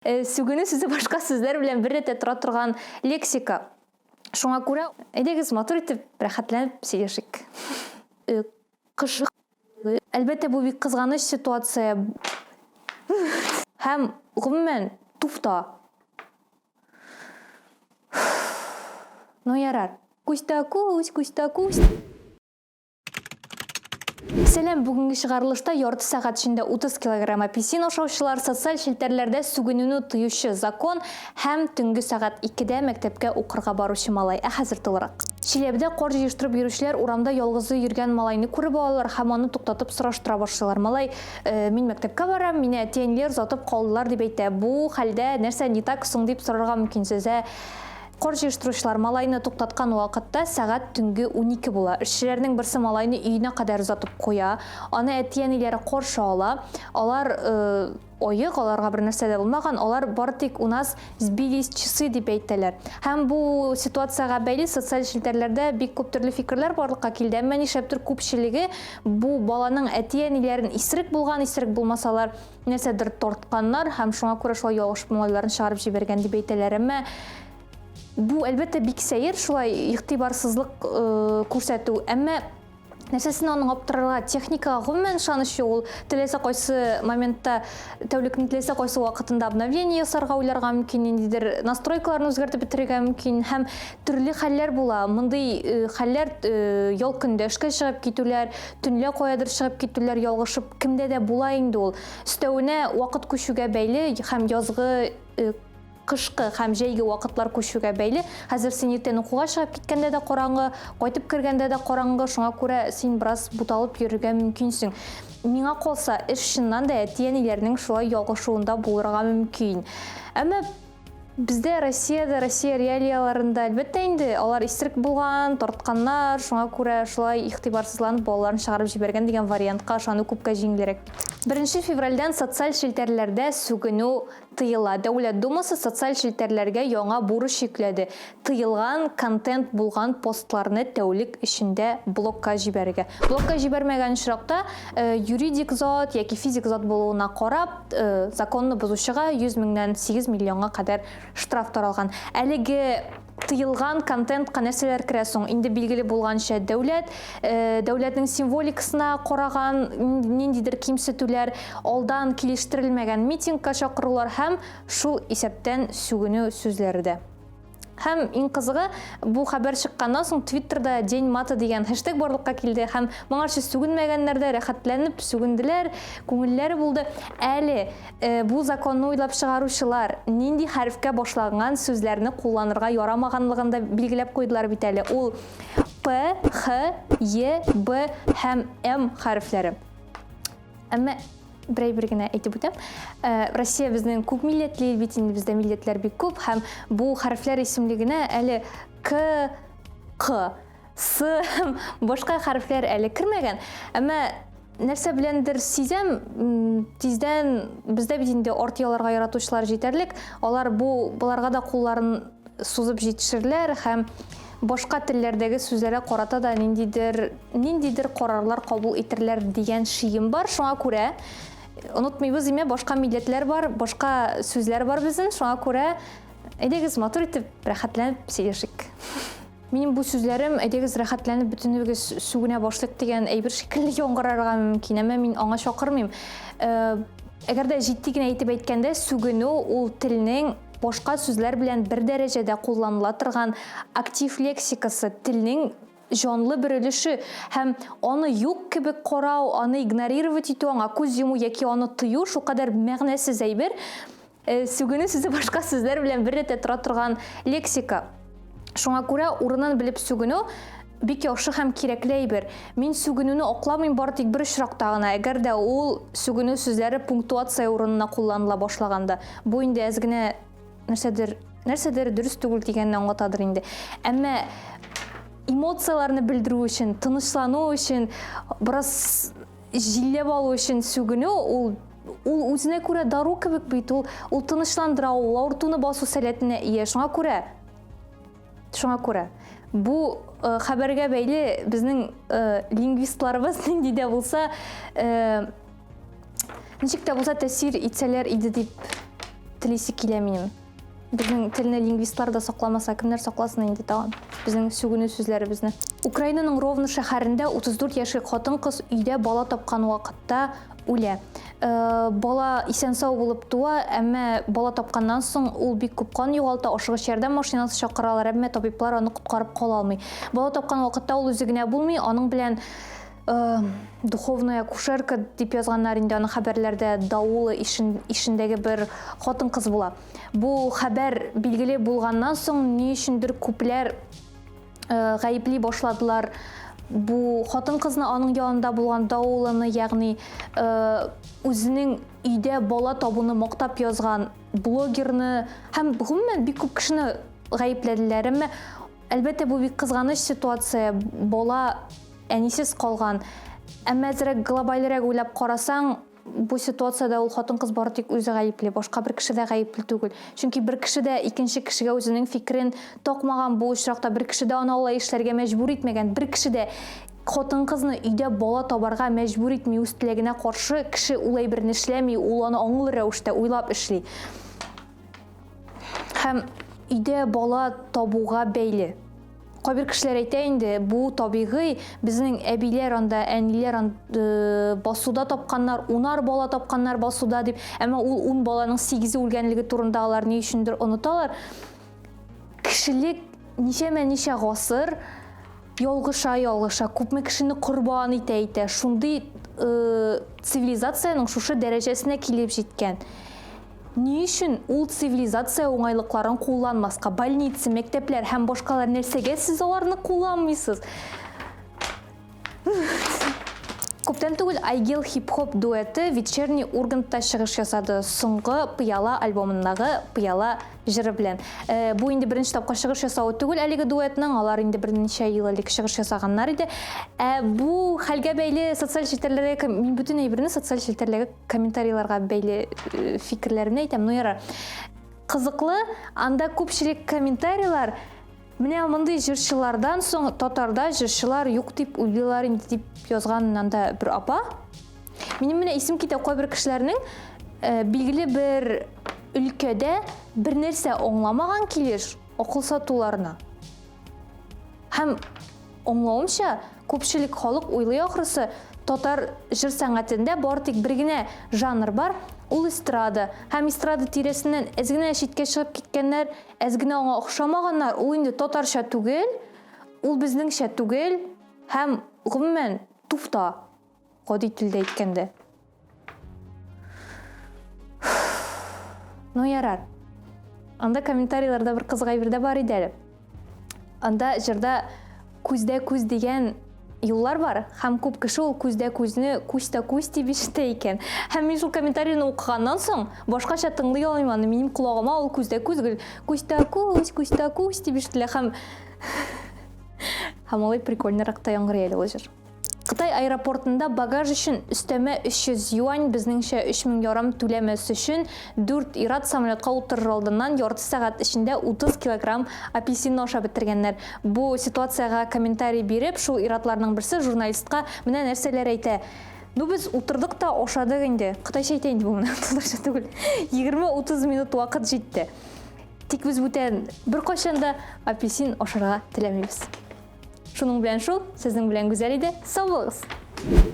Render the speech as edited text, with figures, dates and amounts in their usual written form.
Сүгенү сүзе башка сүзләр белән бер рәттә тора торган лексика. Шуңа күрә, әйдәгез, матур итеп, рәхәтләнеп сөйләшик. Кыш. Әлбәттә, бу бик кызганыч ситуация. Һәм, гомумән, туфта. Ну, ярар. Күз тә күз, күз тә күз. Сәлам, бүгенге чыгарылышта ярты сәгать эчендә 30 килограмм апельсин ашаучылар, социаль челтәрләрдә сүгенүне тыючы закон һәм төнге сәгать 2-дә мәктәпкә укырга баручы малай. Ә хәзер тулырак. Чиләбедә кар җыештырып йөрүчеләр урамда ялгызы йөргән малайны күреп алалар һәм аны туктатып сораштыра башлыйлар. Малай, «Э, мин мәктәпкә барам, мине әти-әниләр озатып калдылар, дип әйтә. Бу хәлдә нәрсә не так соң дип сорарга мөмкинсез. Ә Кар җыештыручылар малайны туктаткан вакытта сәгать төнге 12 була. Эшчеләрнең берсе малайны өенә кадәр озатып куя. Аны әти-әниләре каршы ала. Алар э, оек, аларга бер нәрсә дә булмаган, алар бары тик у нас сбились часы дип әйтәләр. Һәм бу ситуациягә бәйле социаль челтәрләрдә бик күп төрле фикерләр барлыкка килде. Әмма нишләптер күпчелеге бу баланың әти-әниләрен исерек булган, исерек булмасалар, нәрсәдер тартканнар һәм шуңа күрә шулай ялгышып малайларын чыгарып җибәргән дип әйтәләр. Әмма бу, әлбәттә, бик сәер шулай игътибарсызлык э, күрсәтү. Әмма нәрсәсен аның аптырарга? Техникага гомумән ышаныч юк. Ул теләсә кайсы моментта, тәүлекнең теләсә кайсы вакытында обновление ясарга уйларга мөмкин, ниндидер настройкаларны үзгәртеп бетерергә мөмкин һәм төрле хәлләр була. Мондый э, хәлләр э, ял көндә эшкә чыгып китүләр, төнлә каядыр чыгып китүләр ялгышып Кемдә дә була инде ул. Өстәвенә, вакыт күчүгә бәйле һәм язгы э, кышкы һәм җәйге вакытлар күчүгә бәйле. Хәзер син иртән укуга чыгып киткәндә дә караңгы, кайтып кергәндә дә караңгы, шуңа күрә син бераз буталып йөрергә мөмкинсең. Миңа калса, эш чыннан да әти-әниләрнең шулай ялгышуында булырга мөмкин. Әмма Бездә Россиядә, Россия реалияләрендә, әлбәттә инде, алар исерек булган, тартканнар, шуңа күрә шулай игътибарсызланып балаларын чыгарып җибәргән дигән вариантка ышану күпкә җиңелрәк бит. Беренче февральдән социаль челтәрләрдә сүгенү тыела. Дәүләт Думасы социаль челтәрләргә яңа бурыч йөкләде, тыелган контент булган постларны тәүлек эчендә блокка җибәрергә. Блокка җибәрмәгән очракта, юридик зат яки физик зат булуына карап, законны бозучыга 100 меңнән 8 миллионга кадәр штраф таралган. Әлеге тыелган контентка нәрсәләр керә соң? Инде билгеле булганча, дәүләт, дәүләтнең символикасына караган ниндидер кимсетүләр, алдан килештерелмәгән митингка чакырулар һәм шул исәптән сүгенү сүзләре дә. Һәм иң кызыгы, бу хәбәр чыкканнан соң Твиттерда День мата дигән хэштег барлыкка килде һәм моңарчы сүгенмәгәннәр дә рәхәтләнеп сүгенделәр, күңелләре булды. Әле э, бу законны уйлап чыгаручылар нинди хәрефкә башланган сүзләрне кулланырга ярамаганлыгын да билгеләп куйдылар бит әле. Ул П, Х, Е, Б һәм М хәрефләре. Әмма бер әйбер генә әйтеп үтәм. Э, Россия безнең күп милләтле ил бит инде, бездә милләтләр бик күп һәм бу хәрефләр исемлегенә әле К, К, С һәм башка хәрефләр әле кермәгән. Әмма нәрсә беләндер сизәм, тиздән бездә бит инде арт яларга яратучылар җитәрлек. Алар бу боларга да кулларын сузып җитешерләр һәм башка телләрдәге сүзләргә карата да ниндидер ниндидер карарлар кабул итерләр дигән шигем бар. Шуңа күрә онытмыйбыз, име, башка милләтләр бар, башка сүзләр бар безнең. Шуңа күрә әйдәгез матур итеп, рәхәтләнеп сөйләшик. Минем бу сүзләрем, әйдәгез рәхәтләнеп бөтенебез сүгенә башлыйк дигән әйбер шикелле яңгырарга мөмкин, әмма мин аңа чакырмыйм. Э, әгәр дә җитди генә итеп әйткәндә, сүгенү ул телнең башка сүзләр белән бер дәрәҗәдә кулланыла торган актив лексикасы, телнең җанлы бер өлеше һәм аны юк кебек карау, аны игнорировать итү, аңа күз йому яки аны тыю шулкадәр мәгънәсез әйбер. Э, сүгенү сүзе башка сүзләр белән бер рәттә тора торган лексика. Шуңа күрә урынын белеп сүгенү бик яхшы һәм кирәкле әйбер. Мин сүгенүне акламыйм бары тик бер очракта гына, әгәр дә ул сүгенү сүзләре пунктуация урынына кулланыла башлаганда. Бу инде әз генә нәрсәдер, нәрсәдер дөрес түгел дигәнне аңлатадыр инде. Әмма эмоцияләрне белдерү өчен, тынычлану өчен, бераз җилләп алу өчен сүгенү ул ул үзенә күрә дару кебек бит, ул ул тынычландыра, ул авыртуны басу сәләтенә ия. Шуңа күрә Шуңа күрә бу э, хәбәргә бәйле безнең э, лингвистларыбыз нинди дә булса э, ничек тә булса тәэсир итсәләр иде дип телисе килә минем. Безнең телне лингвистлар да сакламаса, кемнәр сакласын инде тагын безнең сүгенү сүзләребезне. Украинаның Ровно шәһәрендә 34 яшьлек хатын-кыз өйдә бала тапкан вакытта үлә. Э, бала исән-сау булып туа, әмма бала тапканнан соң ул бик күп кан югалта, ашыгыч ярдәм машинасы чакыралар, әмма табиблар аны коткарып кала алмый. Бала тапкан вакытта ул үзе генә булмый, аның белән э, духовная акушерка дип язганнар инде аны хәбәрләрдә, Даула ишен, ишендәге бер хатын-кыз була. Бу хәбәр билгеле булганнан соң, ни өчендер күпләр э, гаепли башладылар бу хатын-кызны, аның янында булган Дауланы, ягъни э, үзенең өйдә бала табуны мактап язган блогерны һәм гомумән бик күп кешене гаепләделәр. Әмма әлбәттә бу бик кызганыч ситуация, бала әнисез калган. Әмма әзрәк глобальрәк уйлап карасаң, Бу ситуациядә ул хатын-кыз бары тик үзе гаепле, башка бер кеше дә гаепле түгел. Чөнки бер кеше дә икенче кешегә үзенең фикерен такмаган бу очракта, бер кеше дә аны алай эшләргә мәҗбүр итмәгән, бер кеше дә хатын-кызны өйдә бала табарга мәҗбүр итми, үз теләгенә каршы кеше ул әйберне эшләми, ул аны аңлы рәвештә уйлап эшли. Һәм өйдә бала табуга бәйле. Кайбер кешеләр әйтә инде, бу табигый, безнең әбиләр анда, әниләр анда э, басуда тапканнар, унар бала тапканнар басуда дип, әмма ул ун баланың сигезе үлгәнлеге турында алар ни өчендер оныталар. Кешелек ничәмә-ничә гасыр ялгыша-ялгыша, күпме кешене корбан итә-итә, шундый э, цивилизациянең шушы дәрәҗәсенә килеп җиткән. Ни өчен ул цивилизация уңайлыкларын кулланмаска? Больница, мәктәпләр һәм башкалар нәрсәгә сез аларны кулланмыйсыз? Күптән түгел Айгел хип-хоп дуэты Вечерний Ургантта чыгыш ясады, соңгы Пыяла альбомындагы Пыяла җыры белән. Э, бу инде беренче тапкыр чыгыш ясавы түгел әлеге дуэтның, алар инде берничә ел элек чыгыш ясаганнар иде. Ә бу хәлгә бәйле социаль челтәрләргә мин бөтен әйберне социаль челтәрләргә комментарийларга бәйле э, фикерләремне әйтәм, ну ярар. Кызыклы, анда күпчелек комментарийлар менә мондый җырчылардан соң татарда җырчылар юк дип уйлыйлар инде дип язган анда бер апа. Минем менә исем китә кайбер кешеләрнең э, билгеле бер өлкәдә бер нәрсә аңламаган килеш акыл сатуларына. Һәм аңлавымча, күпчелек халык уйлый ахрысы, татар җыр сәнгатендә бары тик бер генә жанр бар, ул эстрада. Һәм эстрада тирәсеннән әз генә читкә чыгып киткәннәр, әз генә аңа охшамаганнар, ул инде татарча түгел, ул безнеңчә түгел һәм гомумән туфта. Гади телдә әйткәндә. Ну ярар. Анда комментарийларда бер кызык әйбер дә бар иде әле. Анда җырда күздә күз дигән юллар бар, һәм күп кеше ул күздә күзне күз тә күз дип ишетә икән. Һәм мин шул комментарийны укыганнан соң, башкача тыңлый алмыйм аны. Минем колагыма ул күздә күз гел күз тә күз, күз тә күз дип ишетелә һәм һәм алай прикольнырак та яңгырый әле ул җыр. Кытай аэропортында багаж өчен өстәмә 300 юань, безнеңчә 3000 ярым түләмәс өчен, дүрт ир-ат самолетка утырыр алдыннан ярты сәгать эчендә 30 килограмм апельсинны ашап бетергәннәр. Бу ситуациягә комментарий биреп, шул ир-атларның берсе журналистка менә нәрсәләр әйтә, Ну без утырдык та ашадык инде. Кытайча әйтә инде бу моны, татарча түгел. 20-30 минут вакыт җитте. Тик без бүтән беркайчан да апельсин ашарга теләмибез. Шуның белән шул, сезнең белән Гүзәл иде. Сау булыгыз!